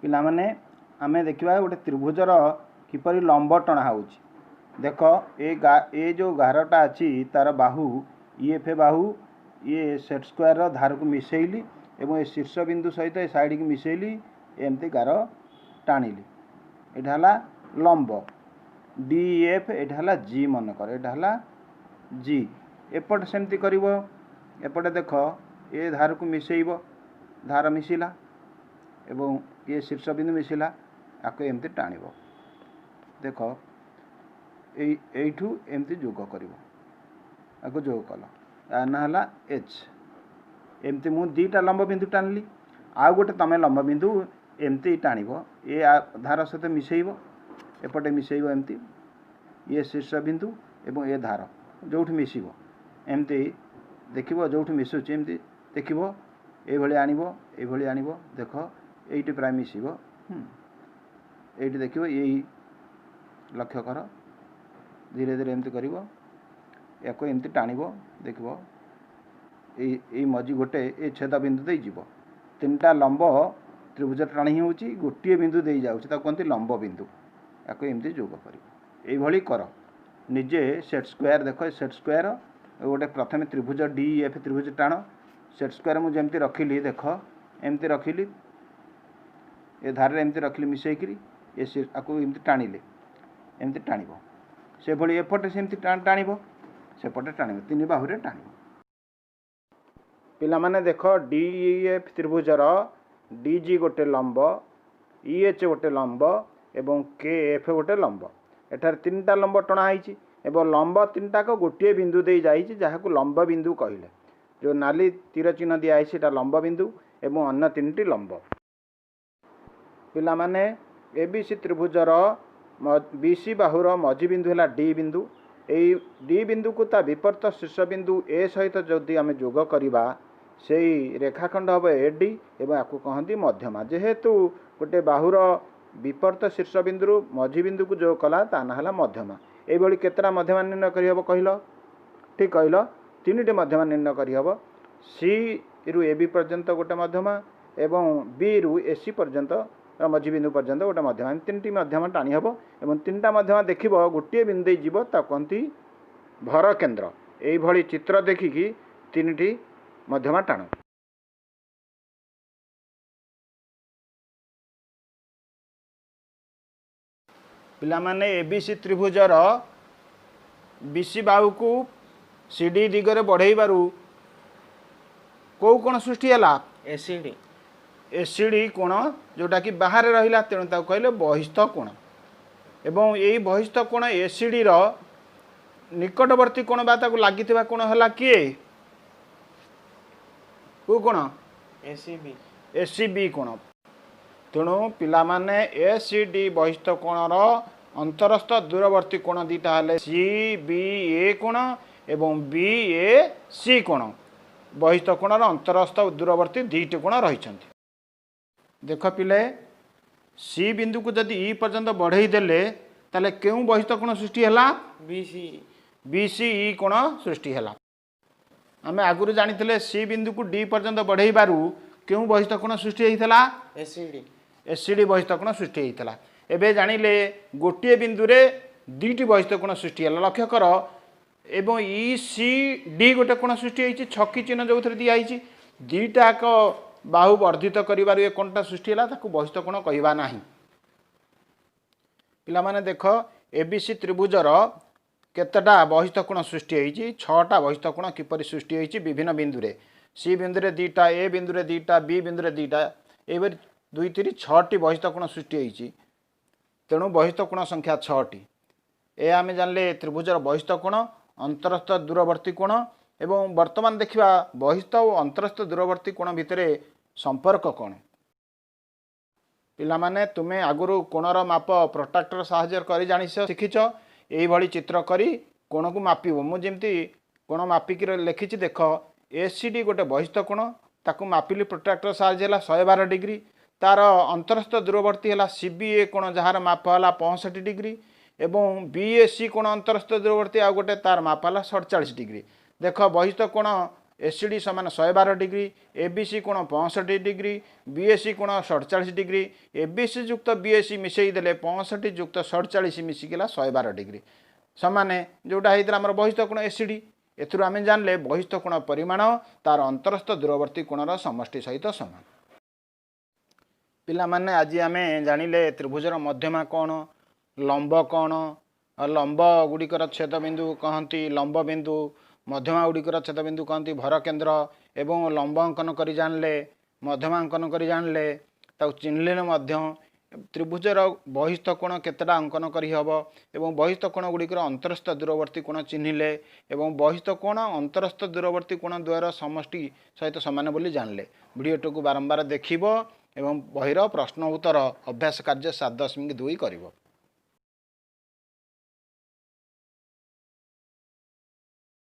ପିଲାମାନେ, ଆମେ ଦେଖିବା ଗୋଟେ ତ୍ରିଭୁଜର କିପରି ଲମ୍ବ ଟଣା ହେଉଛି। ଦେଖ, ଏ ଯେଉଁ ଗାରଟା ଅଛି, ତାର ବାହୁ ଇଏଫ୍ ବାହୁ, ଇଏ ସେଟ୍ ସ୍କୋୟାରର ଧାରକୁ ମିଶେଇଲି ଏବଂ ଏ ଶୀର୍ଷ ବିନ୍ଦୁ ସହିତ ଏ ସାଇଡ଼କୁ ମିଶେଇଲି, ଏମିତି ଗାର ଟାଣିଲି। ଏଇଟା ହେଲା ଲମ୍ବ ଡି ଏଫ୍, ଏଇଟା ହେଲା ଜି। ମନେକର ଏଇଟା ହେଲା ଜି। ଏପଟେ ସେମିତି କରିବ। ଏପଟେ ଦେଖ, ଏ ଧାରକୁ ମିଶେଇବ, ଧାର ମିଶିଲା ଏବଂ ଇଏ ଶୀର୍ଷ ବିନ୍ଦୁ ମିଶିଲା। ଆକୁ ଏମିତି ଟାଣିବ। ଦେଖ, ଏଇଠୁ ଏମିତି ଯୋଗ କରିବ। ଆକୁ ଯୋଗ କଲ, ତା ନାଁ ହେଲା ଏଚ୍। ଏମିତି ମୁଁ ଦୁଇଟା ଲମ୍ବ ବିନ୍ଦୁ ଟାଣିଲି। ଆଉ ଗୋଟେ ତୁମେ ଲମ୍ବ ବିନ୍ଦୁ ଏମିତି ଟାଣିବ, ଏ ଧାର ସହିତ ମିଶେଇବ, ଏପଟେ ମିଶେଇବ ଏମିତି। ଇଏ ଶୀର୍ଷ ବିନ୍ଦୁ ଏବଂ ଏ ଧାର ଯେଉଁଠି ମିଶିବ, ଏମିତି ଦେଖିବ, ଯେଉଁଠି ମିଶୁଛି ଏମିତି ଦେଖିବ। ଏଇଭଳି ଆଣିବ, ଏଇଭଳି ଆଣିବ। ଦେଖ, ଏଇଠି ପ୍ରାୟ ମିଶିବ। ଏଇଠି ଦେଖିବ, ଏଇ ଲକ୍ଷ୍ୟ କର, ଧୀରେ ଧୀରେ ଏମିତି କରିବ। ୟାକୁ ଏମିତି ଟାଣିବ। ଦେଖିବ, ଏଇ ମଝି ଗୋଟେ ଏ ଛେଦ ବିନ୍ଦୁ ଦେଇ ଯିବ। ତିନିଟା ଲମ୍ବ ତ୍ରିଭୁଜ ଟାଣି ହେଉଛି, ଗୋଟିଏ ବିନ୍ଦୁ ଦେଇ ଯାଉଛି, ତାକୁ କୁହନ୍ତି ଲମ୍ବ ବିନ୍ଦୁ। ୟାକୁ ଏମିତି ଯୋଗ କରିବ। ଏଇଭଳି କର ନିଜେ। ସେଟ୍ ସ୍କୋୟାର ଦେଖ, ସେଟ୍ ସ୍କୋୟାର ଗୋଟେ ପ୍ରଥମେ ତ୍ରିଭୁଜ ଡି ଏଫ୍ ତ୍ରିଭୁଜ ଟାଣ। ସେଟ୍ ସ୍କୋୟାର ମୁଁ ଯେମିତି ରଖିଲି, ଦେଖ, ଏମିତି ରଖିଲି, ଏ ଧାରରେ ଏମିତି ରଖିଲି ମିଶେଇକିରି, ଏ ଆକୁ ଏମିତି ଟାଣିଲେ, ଏମିତି ଟାଣିବ। ସେଭଳି ଏପଟେ ସେମିତି ଟାଣିବ, ସେପଟେ ଟାଣିବ, ତିନି ବାହୁରେ ଟାଣିବ। ପିଲାମାନେ ଦେଖ, ଡି ଏଫ୍ ତ୍ରିଭୁଜର ଡି ଜି ଗୋଟେ ଲମ୍ବ, ଇ ଏଚ୍ ଗୋଟେ ଲମ୍ବ ଏବଂ କେ ଏଫ୍ ଗୋଟେ ଲମ୍ବ। ଏଠାରେ ତିନିଟା ଲମ୍ବ ଟଣା ହେଇଛି ଏବଂ ଲମ୍ବ ତିନିଟାକ ଗୋଟିଏ ବିନ୍ଦୁ ଦେଇ ଯାଇଛି, ଯାହାକୁ ଲମ୍ବ ବିନ୍ଦୁ କହିଲେ। ଯେଉଁ ନାଲି ତୀର ଚିହ୍ନ ଦିଆହେଇଛି, ସେଇଟା ଲମ୍ବ ବିନ୍ଦୁ ଏବଂ ଅନ୍ୟ ତିନିଟି ଲମ୍ବ। ପିଲାମାନେ, ଏ ବି ସି ତ୍ରିଭୁଜର ବି ସି ବାହୁର ମଝି ବିନ୍ଦୁ ହେଲା ଡି ବିନ୍ଦୁ। ଏଇ ଡି ବିନ୍ଦୁକୁ ତା ବିପରୀତ ଶୀର୍ଷ ବିନ୍ଦୁ ଏ ସହିତ ଯଦି ଆମେ ଯୋଗ କରିବା, ସେଇ ରେଖାଖଣ୍ଡ ହେବ ଏ ଡି ଏବଂ ଆକୁ କହନ୍ତି ମଧ୍ୟମା। ଯେହେତୁ ଗୋଟେ ବାହୁର ବିପରୀତ ଶୀର୍ଷ ବିନ୍ଦୁରୁ ମଝି ବିନ୍ଦୁକୁ ଯୋଗ କଲା, ତା ନାଁ ହେଲା ମଧ୍ୟମା। ଏଇଭଳି କେତେଟା ମଧ୍ୟମା ନିର୍ଣ୍ଣୟ କରିହେବ କହିଲ? ଠିକ୍ କହିଲ, ତିନିଟି ମଧ୍ୟମା ନିର୍ଣ୍ଣୟ କରିହେବ। ସିରୁ ଏ ବି ପର୍ଯ୍ୟନ୍ତ ଗୋଟେ ମଧ୍ୟମା ଏବଂ ବିରୁ ଏ ସି ପର୍ଯ୍ୟନ୍ତ, ମଝି ବିନ୍ଦୁ ପର୍ଯ୍ୟନ୍ତ ଗୋଟେ ମଧ୍ୟମା। ଏମିତି ତିନିଟି ମଧ୍ୟମା ଟାଣି ହେବ ଏବଂ ତିନିଟା ମଧ୍ୟମା ଦେଖିବ ଗୋଟିଏ ବିନ୍ଦୁ ଦେଇ ଯିବ, ତାକୁ କହନ୍ତି ଭର କେନ୍ଦ୍ର। ଏଇଭଳି ଚିତ୍ର ଦେଖିକି ତିନିଟି ମଧ୍ୟମା ଟାଣ। ପିଲାମାନେ, ଏ ବି ସି ତ୍ରିଭୁଜର ବି ସି ବାହୁକୁ ସି ଡି ଦିଗରେ ବଢ଼େଇବାରୁ କେଉଁ କୋଣ ସୃଷ୍ଟି ହେଲା? ଏସିଡି। ଏ ସି ଡି କୋଣ, ଯେଉଁଟାକି ବାହାରେ ରହିଲା, ତେଣୁ ତାକୁ କହିଲେ ବହିସ୍ଥ କୋଣ। ଏବଂ ଏଇ ବହିସ୍ଥ କୋଣ ଏ ସି ଡିର ନିକଟବର୍ତ୍ତୀ କୋଣ ବା ତାକୁ ଲାଗିଥିବା କୋଣ ହେଲା କିଏ? କେଉଁ କୋଣ? ଏସିବି। ଏ ସି ବି କୋଣ। ତେଣୁ ପିଲାମାନେ, ଏ ସି ଡି ବହିସ୍ଥ କୋଣର ଅନ୍ତରସ୍ଥ ଦୂରବର୍ତ୍ତୀ କୋଣ ଦୁଇଟା ହେଲେ ସି ବି ଏ କୋଣ ଏବଂ ବି ଏ ସି କୋଣ। ବହିସ୍ଥ କୋଣର ଅନ୍ତରସ୍ଥ ଦୂରବର୍ତ୍ତୀ ଦୁଇଟି କୋଣ ରହିଛନ୍ତି। ଦେଖ ପିଲେ, ସି ବିନ୍ଦୁକୁ ଯଦି ଇ ପର୍ଯ୍ୟନ୍ତ ବଢ଼େଇ ଦେଲେ, ତାହେଲେ କେଉଁ ବହିସ୍ଥ କୋଣ ସୃଷ୍ଟି ହେଲା? ବିସି। ବି ସି ଇ କୋଣ ସୃଷ୍ଟି ହେଲା। ଆମେ ଆଗରୁ ଜାଣିଥିଲେ, ସି ବିନ୍ଦୁକୁ ଡି ପର୍ଯ୍ୟନ୍ତ ବଢ଼େଇବାରୁ କେଉଁ ବହିସ୍ଥ କୋଣ ସୃଷ୍ଟି ହେଇଥିଲା? ଏସିଡି। ଏସ୍ ସି ଡି ବହିସ୍ଥ କୋଣ ସୃଷ୍ଟି ହେଇଥିଲା। ଏବେ ଜାଣିଲେ ଗୋଟିଏ ବିନ୍ଦୁରେ ଦୁଇଟି ବହିସ୍ଥ କୋଣ ସୃଷ୍ଟି ହେଲା। ଲକ୍ଷ୍ୟ କର, ଏବଂ ଇ ସି ଡି ଗୋଟେ କୋଣ ସୃଷ୍ଟି ହେଇଛି, ଛକି ଚିହ୍ନ ଯେଉଁଥିରେ ଦିଆହେଇଛି। ଦୁଇଟା ଏକ ବାହୁ ବର୍ଦ୍ଧିତ କରିବାରୁ ଏ କୋଣଟା ସୃଷ୍ଟି ହେଲା, ତାକୁ ବହିସ୍ଥ କୋଣ କହିବା ନାହିଁ। ପିଲାମାନେ ଦେଖ, ଏ ବି ସି ତ୍ରିଭୁଜର କେତେଟା ବହିସ୍ଥ କୋଣ ସୃଷ୍ଟି ହେଇଛି? ଛଅଟା ବହିସ୍ଥ କୋଣ। କିପରି ସୃଷ୍ଟି ହେଇଛି? ବିଭିନ୍ନ ବିନ୍ଦୁରେ, ସି ବିନ୍ଦୁରେ ଦୁଇଟା, ଏ ବିନ୍ଦୁରେ ଦୁଇଟା, ବି ବିନ୍ଦୁରେ ଦୁଇଟା, ଏଇପରି ଦୁଇ, ତିନି, ଛଅଟି ବହିସ୍ଥ କୋଣ ସୃଷ୍ଟି ହେଇଛି। ତେଣୁ ବହିସ୍ଥ କୋଣ ସଂଖ୍ୟା ଛଅଟି। ଏ ଆମେ ଜାଣିଲେ ତ୍ରିଭୁଜର ବହିସ୍ଥ କୋଣ, ଅନ୍ତରସ୍ଥ ଦୂରବର୍ତ୍ତୀ କୋଣ ଏବଂ ବର୍ତ୍ତମାନ ଦେଖିବା ବହିସ୍ଥ ଓ ଅନ୍ତରସ୍ଥ ଦୂରବର୍ତ୍ତୀ କୋଣ ଭିତରେ ସମ୍ପର୍କ କ'ଣ। ପିଲାମାନେ, ତୁମେ ଆଗରୁ କୋଣର ମାପ ପ୍ରଟ୍ରାକ୍ଟର ସାହାଯ୍ୟରେ କରି ଜାଣିଛ, ଶିଖିଛ। ଏଇଭଳି ଚିତ୍ର କରି କୋଣକୁ ମାପିବ। ମୁଁ ଯେମିତି କୋଣ ମାପିକି ଲେଖିଛି, ଦେଖ, ଏ ସି ଡି ଗୋଟେ ବହିସ୍ଥ କୋଣ, ତାକୁ ମାପିଲି ପ୍ରଟ୍ରାକ୍ଟର ସାହାଯ୍ୟ, ହେଲା 112 ଡିଗ୍ରୀ। ତାର ଅନ୍ତରସ୍ଥ ଦୂରବର୍ତ୍ତୀ ହେଲା ସି ବି ଏ କୋଣ, ଯାହାର ମାପ ହେଲା 65 ଡିଗ୍ରୀ ଏବଂ ବି ଏ ସି କୋଣ ଅନ୍ତରସ୍ଥ ଦୂରବର୍ତ୍ତୀ ଆଉ ଗୋଟେ, ତାର ମାପ ହେଲା 47 ଡିଗ୍ରୀ। ଦେଖ, ବହିସ୍ଥ କୋଣ ଏସ୍ ସି ଡି ସମାନ 112 ଡିଗ୍ରୀ, ଏ ବି ସି କୋଣ 65 ଡିଗ୍ରୀ, ବି ଏ ସି କୋଣ 47 ଡିଗ୍ରୀ। ଏ ବି ସି ଯୁକ୍ତ ବି ଏ ସି ମିଶାଇ ଦେଲେ 65 ଯୁକ୍ତ 47 ମିଶିଗଲା 112 ଡିଗ୍ରୀ, ସମାନେ ଯେଉଁଟା ହେଇଥିଲା ଆମର ବହିସ୍ଥ କୋଣ ଏସ୍ ସି ଡି। ଏଥିରୁ ଆମେ ଜାଣିଲେ ବହିସ୍ଥ କୋଣ ପରିମାଣ ତାର ଅନ୍ତରସ୍ଥ ଦୂରବର୍ତ୍ତୀ କୋଣର ସମଷ୍ଟି ସହିତ ସମାନ। ପିଲାମାନେ, ଆଜି ଆମେ ଜାଣିଲେ ତ୍ରିଭୁଜର ମଧ୍ୟମା କ'ଣ, ଲମ୍ବ କ'ଣ, ଲମ୍ବ ଗୁଡ଼ିକର ଛେଦବିନ୍ଦୁ କହନ୍ତି ଲମ୍ବ ବିନ୍ଦୁ, ମଧ୍ୟମା ଗୁଡ଼ିକର ଛେଦବିନ୍ଦୁ କହନ୍ତି ଭର କେନ୍ଦ୍ର, ଏବଂ ଲମ୍ବ ଅଙ୍କନ କରି ଜାଣିଲେ, ମଧ୍ୟମା ଅଙ୍କନ କରି ଜାଣିଲେ, ତାକୁ ଚିହ୍ନିଲେ ମଧ୍ୟ। ତ୍ରିଭୁଜର ବହିସ୍ଥ କୋଣ କେତେଟା ଅଙ୍କନ କରିହେବ ଏବଂ ବହିସ୍ଥ କୋଣ ଗୁଡ଼ିକର ଅନ୍ତରସ୍ଥ ଦୂରବର୍ତ୍ତୀ କୋଣ ଚିହ୍ନିଲେ, ଏବଂ ବହିସ୍ଥ କୋଣ ଅନ୍ତରସ୍ଥ ଦୂରବର୍ତ୍ତୀ କୋଣ ଦ୍ୱୟର ସମଷ୍ଟି ସହିତ ସମାନ ବୋଲି ଜାଣିଲେ। ଭିଡ଼ିଓଟିକୁ ବାରମ୍ବାର ଦେଖିବ ଏବଂ ବହିର ପ୍ରଶ୍ନ ଉତ୍ତର ଅଭ୍ୟାସ କାର୍ଯ୍ୟ 7.2 କରିବ।